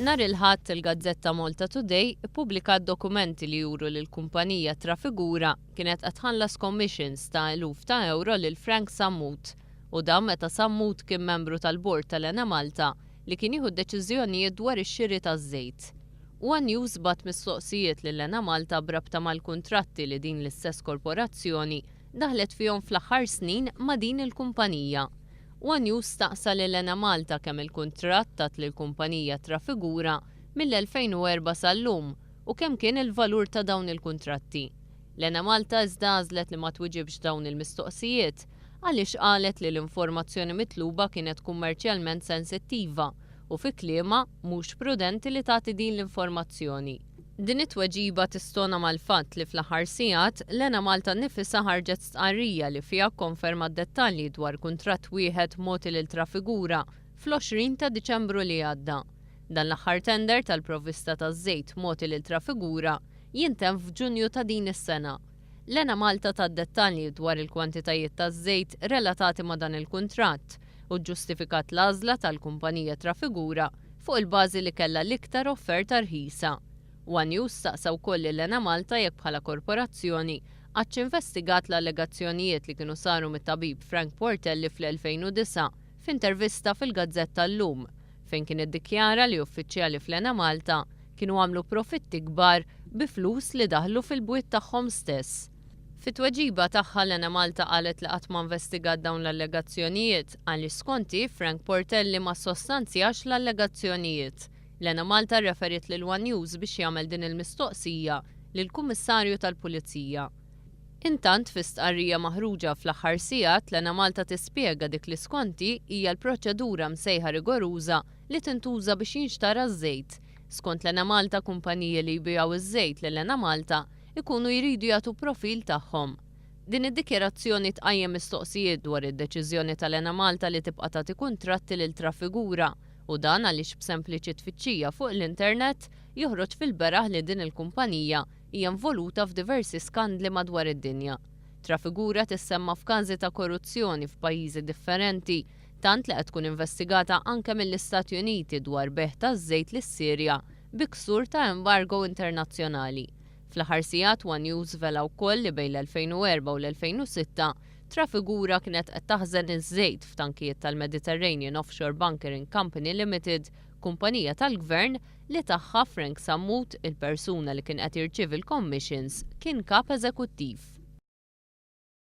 Nhar il-Ħadd, il-gazzetta Malta Today ippubblikat dokumenti li juru li l-kumpanija Trafigura kienet qed tħallas commissions ta' eluf ta' ewro lil Frank Sammut u dan meta Sammut kien membru tal-bord tal-Enemalta li kien jieħu d-deċiżjonijiet dwar ix-xiri taż-żejt. One News bagħat mistoqsijiet lil Enemalta b'rabta mal-kuntratti li din l-istess korporazzjoni daħlet fihom fl-aħħar snin ma' din il-kumpanija. One News staqsa lil Enemalta kemm il-kuntratt tat lill-kumpanija Trafigura mill-2004 sal-lum u kemm kien il-valur ta' dawn il-kuntratti. L-Enemalta iżda għażlet li ma twiġibx dawn il-mistoqsijiet għaliex qalet li l-informazzjoni mitluba kienet kummerċjalment sensittiva u fi kliemha mhux prudenti li tagħti din l-informazzjoni. Din it-tweġiba tistona mal-fatt li fl-aħħar sigħat, l-Enemalta nnifisha ħarġet stqarrija li fiha kkonfermat dettalji dwar kuntratt wieħed mogħti lil Trafigura fl-20 ta' Diċembru li għadda. Dan l-aħħar tender tal-provvista taż-żejt mogħti lil Trafigura jintemm f'Ġunju ta' din is-sena. L-Enemalta tat dettalji dwar il-kwantitajiet taż-żejt relatati ma' dan il-kuntratt u ġġustifikat l-għażla tal-kumpanija Trafigura fuq il-bażi li kellha l-iktar offerta rħisa. One News staqsa wkoll lil Enemalta jekk bħala korporazzjoni qattx investigat l-allegazzjonijiet li kienu saru mit-tabib Frank Portelli fl-2009 f'intervista fil-gazzetta Illum fejn kien iddikjara li uffiċjali fl-Enemalta kienu għamlu profitti kbar bi flus li daħlu fil-bwiet tagħhom stess. Fit-tweġiba tagħha l-Enemalta qalet li qatt ma investigat dawn l-allegazzjonijiet għaliex skont hi Frank Portelli ma ssostanzjax l-allegazzjonijiet. L-Enemalta rreferiet lil one News biex jagħmel din il-mistoqsija lill-Kummissarju tal-Pulizija. Intant fi stqarrija maħruġa fl-aħħar sigħat l-Enemalta tispjega dik li skont hi hija l-proċedura msejħa rigoruża li tintuża biex jinxtara ż-żejt. Skont l-Enemalta kumpaniji li jbigħu ż-żejt lill-Enemalta ikunu jridu jagħtu profil tagħhom. Din id-dikjarazzjoni tqajjem mistoqsijiet dwar id-deċiżjoni tal-Enemalta li tibqa' tagħti kuntratti lil Trafigura u dan għaliex b'sempliċi tfittxija fuq l-internet joħroġ fil-beraħ li din il-kumpanija hija involuta f'diversi skandli madwar id-dinja. Trafigura tissemma f'każi ta' korruzzjoni f'pajjiżi differenti tant li qed tkun investigata anke mill-Istati Uniti dwar bejgħ taż-żejt lis-Sirja bi ksur ta' embargo internazzjonali. Fl-aħħar sigħat one News żvela wkoll li bejn l-2004 u l-2006 Trafigura kienet qed taħżen iż-żejt f'tankijiet tal-Mediterranean Offshore Bunkering Company Limited, kumpanija tal-Gvern li tagħha Frank Sammut, il-persuna li kien qed jirċievi l-commissions, kien kap eżekuttiv.